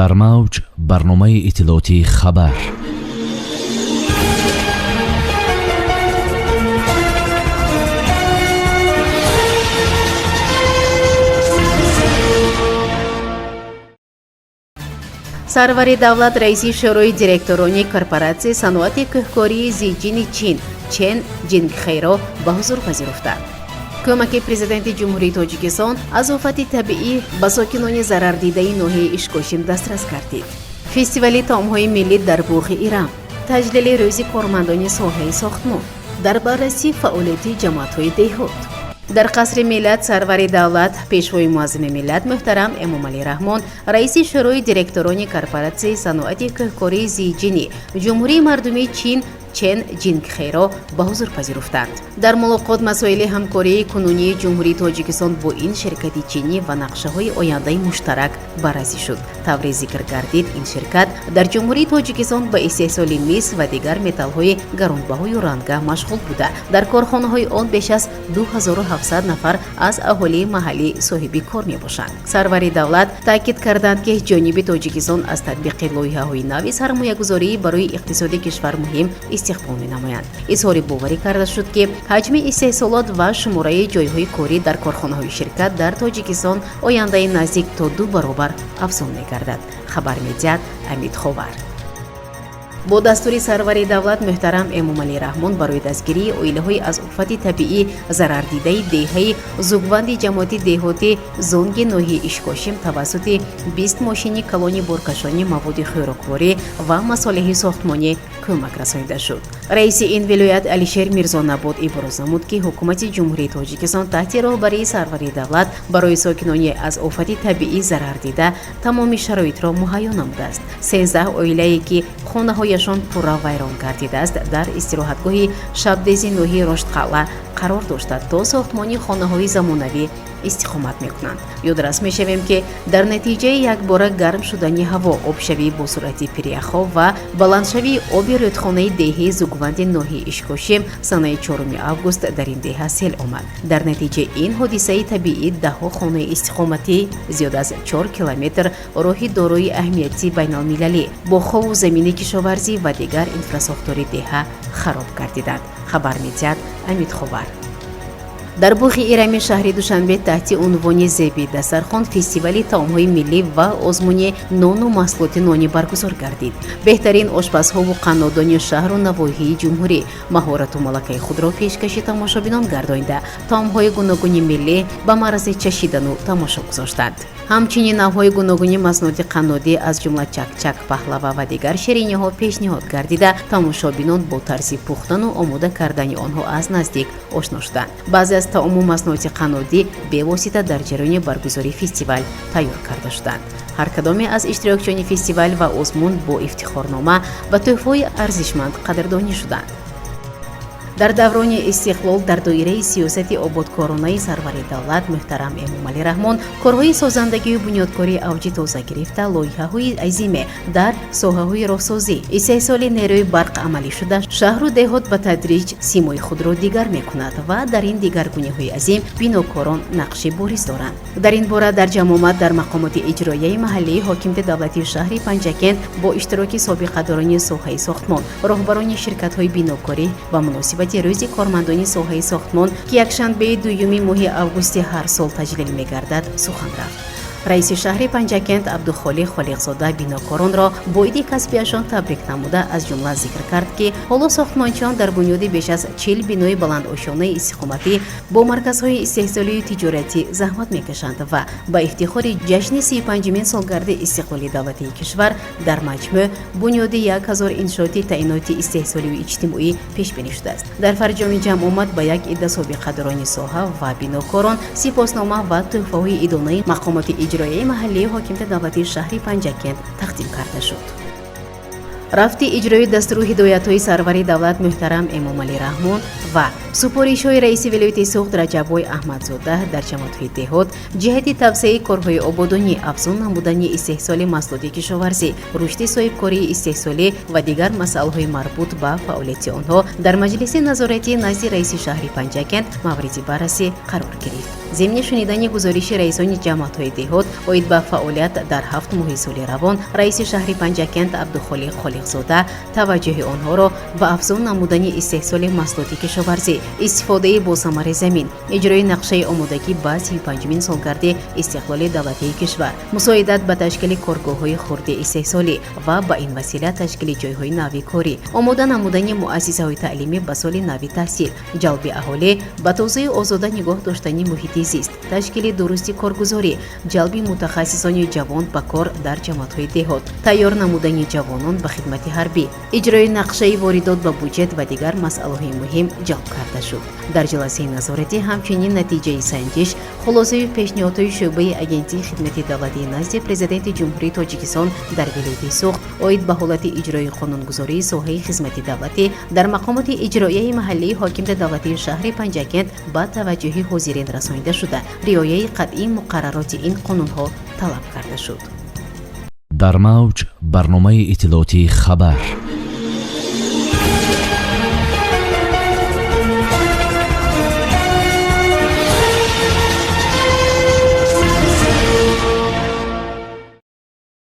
Дар мавҷ барномаи иттилоотии «Хабар». Сарвари давлат раиси шӯрои директорони корпоратсияи саноати кӯҳкории Зиҷини Чин Чен Ҷингхейро ба ҳузур пазируфтанд. Кӯмаки Президенти Ҷумҳурии Тоҷикистон аз офати табиӣ ба сокинони зарардидаи ноҳияи Ишкошим дастрас гардид. Фестивали таомҳои миллӣ дар Боғи Ирам, таҷлили рӯзи кормандони соҳаи сохтмон, дар баррасии фаъолияти ҷамоатҳои деҳот. Дар Қасри Миллат сарвари давлат, Пешвои муаззами миллат муҳтарам Эмомалӣ Раҳмон раиси шӯрои директорони корпоратсияи саноати кӯҳкории Зиҷини Ҷумҳурии Мардумии Чин Чен Ҷингхейро ба ҳузур пазируфтанд. Дар мулоқот масоили ҳамкории кунунии Ҷумҳурии Тоҷикистон бо ин ширкати чинӣ ва нақшаҳои ояндаи муштарак баррасӣ шуд. Тавре зикр гардид, ин ширкат дар Ҷумҳурии Тоҷикистон ба истеҳсоли мис ва дигар металлҳои гаронбаҳою ранга машғул буда, дар корхонаҳои он беш аз 2700 нафар аз аҳолии маҳаллӣ соҳиби кор мебошанд. Сарвари давлат таъкид карданд, ки ҷониби Тоҷикистон аз татбиқи лоиҳаҳои нави сармоягузорӣ барои иқтисоди кишвар муҳим истиқбол менамоянд. Изҳори боварӣ карда шуд, ки ҳаҷми истеҳсолот ва шумораи ҷойҳои корӣ дар корхонаҳои ширкат дар Тоҷикистон ояндаи наздик то 2 баробар афзун мегардад, хабар медиҳад Амид Ховар. Бо дастури сарвари давлат муҳтарам Эмомалӣ Раҳмон барои дастгирии оилаҳои аз офати табиӣ зарардидаи деҳаи Зугванди ҷамоати деҳоти Зонги ноҳияи Ишкошим тавассути 20 мошини калони боркашони маводи хӯрокворӣ ва масолеҳи сохтмонӣ кӯмак расонида шуд. Раиси ин вилоят Алишер Мирзонабод иброз намуд, ки Ҳукумати Ҷумҳурии Тоҷикистон таҳти роҳбарии сарвари давлат барои сокинони аз офати табиӣ зарардида тамоми шароитро муҳайё намудааст. 13 оилае, ки хонаҳояшон пурра вайрон гардидааст, дар истироҳатгоҳи Шабдези ноҳияи Роштқалъа қарор дошта, то сохтмони хонаҳои замонавӣ истиқомат мекунанд. Ёдрас мешавем, ки дар натиҷаи якбора гарм шудани ҳаво, обшавии бо суръати пиряхҳо ва баландшавии оби рӯдхонаи деҳаи Зугванди ноҳияи Ишкошим санаи 4 август дар ин деҳа сел омад. Дар натиҷаи ин ҳодисаи табиӣ даҳҳо хонаи истиқоматӣ, зиёд аз 4 километр роҳи дорои аҳамияти байналмилалӣ, боғҳову замини кишоварзӣ ва дигар инфрасохтори деҳа хароб гардиданд, хабар медиҳад Амид Ховар. Дар Боғи Ирами шаҳри Душанбе таҳти унвони «Зеби дастархон» фестивали таомҳои миллӣ ва озмуни нону маҳсулоти нонӣ баргузор гардид. Беҳтарин ошпазҳову қаннодони шаҳру навоҳии ҷумҳурӣ маҳорату малакаи худро пешкаши тамошобинон гардонида, таомҳои гуногуни миллӣ ба маърази чашидану тамошо гузоштанд. Ҳамчунин навъҳои гуногуни маснуоти қаннодӣ, аз ҷумла чакчак, паҳлава ва дигар шириниҳо пешниҳод гардида, тамошобинон бо тарзи пухтану омода кардани онҳо аз наздик ошно шуданд. Баъзе аз таому маснуоти қаннодӣ бевосита дар ҷараёни баргузории фестивал тайёр карда шуданд. Ҳар кадоме аз иштирокчиёни фестивал ва озмун бо ифтихорнома ва тӯҳфаҳои арзишманд қадрдонӣ шуданд. Дар даврони истиқлол, дар доираи сиёсати ободкоронаи сарвари давлат муҳтарам Эмомалӣ Раҳмон, корҳои созандагию бунёдкорӣ авҷи тоза гирифта, лоиҳаҳои азиме дар соҳаҳои роҳсозӣ, истеҳсоли нерӯи барқ амалӣ шуда, шаҳру деҳот ба тадриҷ симои худро дигар мекунад ва дар ин дигаргуниҳои азим бинокорон нақши бориз доранд. Дар ин бора дар ҷамъомад дар мақомоти иҷроияи маҳаллии ҳокимияти давлатии шаҳри Панҷакент бо иштироки собиқадорони соҳаи сохтмон, роҳбарони ширкатҳои бинокорӣ ба муносибати рӯзи кормандони соҳаи сохтмон, ки якшанбеи дуюми моҳи августи ҳар сол таҷлил мегардад, сухан рафт. Раиси шаҳри Панҷакент Абдухолиқ Холиқзода бинокоронро бо иди касбиашон табрик намуда, аз ҷумла зикр кард, ки ҳоло сохтмончиён дар бунёди беш аз 40 бинои баландошёнаи истиқоматӣ бо марказҳои истеҳсолию тиҷоратӣ заҳмат мекашанд ва ба ифтихори ҷашни 35-умин солгарди истиқлоли давлатии кишвар дар маҷмӯъ бунёди 1000 иншооти таъиноти истеҳсолию иҷтимоӣ пешбинӣ шудааст. Дар фарҷоми ҷамъомад ба як идда собиқадорони соҳа ва бинокорон сипоснома ва тӯҳфаҳои идонаи мақомоти иҷроияи маҳаллии ҳокимияти давлатии шаҳри Панҷакент тақдим карда шуд. Рафти иҷрои дастуру ҳидоятҳои сарвари давлат муҳтарам Эмомалӣ Раҳмон ва супоришҳои раиси вилояти Суғд Раҷаббой Аҳмадзода дар ҷамоатҳои деҳот ҷиҳати тавсеаи корҳои ободонӣ, афзун намудани истеҳсоли маҳсулоти кишоварзӣ, рушди соҳибкории истеҳсолӣ ва дигар масъалаҳои марбут ба фаъолияти онҳо дар маҷлиси назоратӣ назди раиси шаҳри Панҷакент мавриди баррасӣ қарор гирифт. Зимни шунидани гузориши раисони ҷамоатҳои деҳот оид ба фаъолият дар 7 моҳи соли равон, раиси шаҳри Панҷакент Абдухолиқ Холиқзода таваҷҷӯҳи онҳоро ба афзун намудани истеҳсоли маҳсулоти кишоварзӣ, истифодаи босамари замин, иҷрои нақшаи омодагӣ ба 35-умин солгарди истиқлоли давлатии кишвар, мусоидат ба ташкили коргоҳҳои хурди истеҳсолӣ ва ба ин васила ташкили ҷойҳои нави корӣ, омода намудани муассисаҳои таълимӣ ба соли нави таҳсил, ҷалби аҳолӣ ба тозаю озода нигоҳ доштани муҳити зист, ташкили дурусти коргузорӣ, ҷалби мутахассисони ҷавон ба кор дар ҷамоатҳои деҳот, тайёр намудани ҷавонон ба хидмати ҳарбӣ, иҷрои нақшаи воридот ба буҷет ва дигар масъалаҳои муҳим ҷалб карда шуд. Дар ҷаласаи назоратӣ ҳамчунин натиҷаи санҷиш, хулосаю пешниҳодҳои шӯъбаи Агентии хидмати давлатии назди Президенти Ҷумҳурии Тоҷикистон дар вилояти Суғд оид ба ҳолати иҷрои қонунгузории соҳаи хизмати давлатӣ дар мақомоти иҷроияи маҳаллии ҳокимияти давлатии шаҳри Панҷакент ба таваҷҷӯҳи ҳозирин расонида шуда, риояи қатъии муқаррароти ин қонунҳо талаб карда шуд. Дар мавҷ барномаи иттилоотии «Хабар».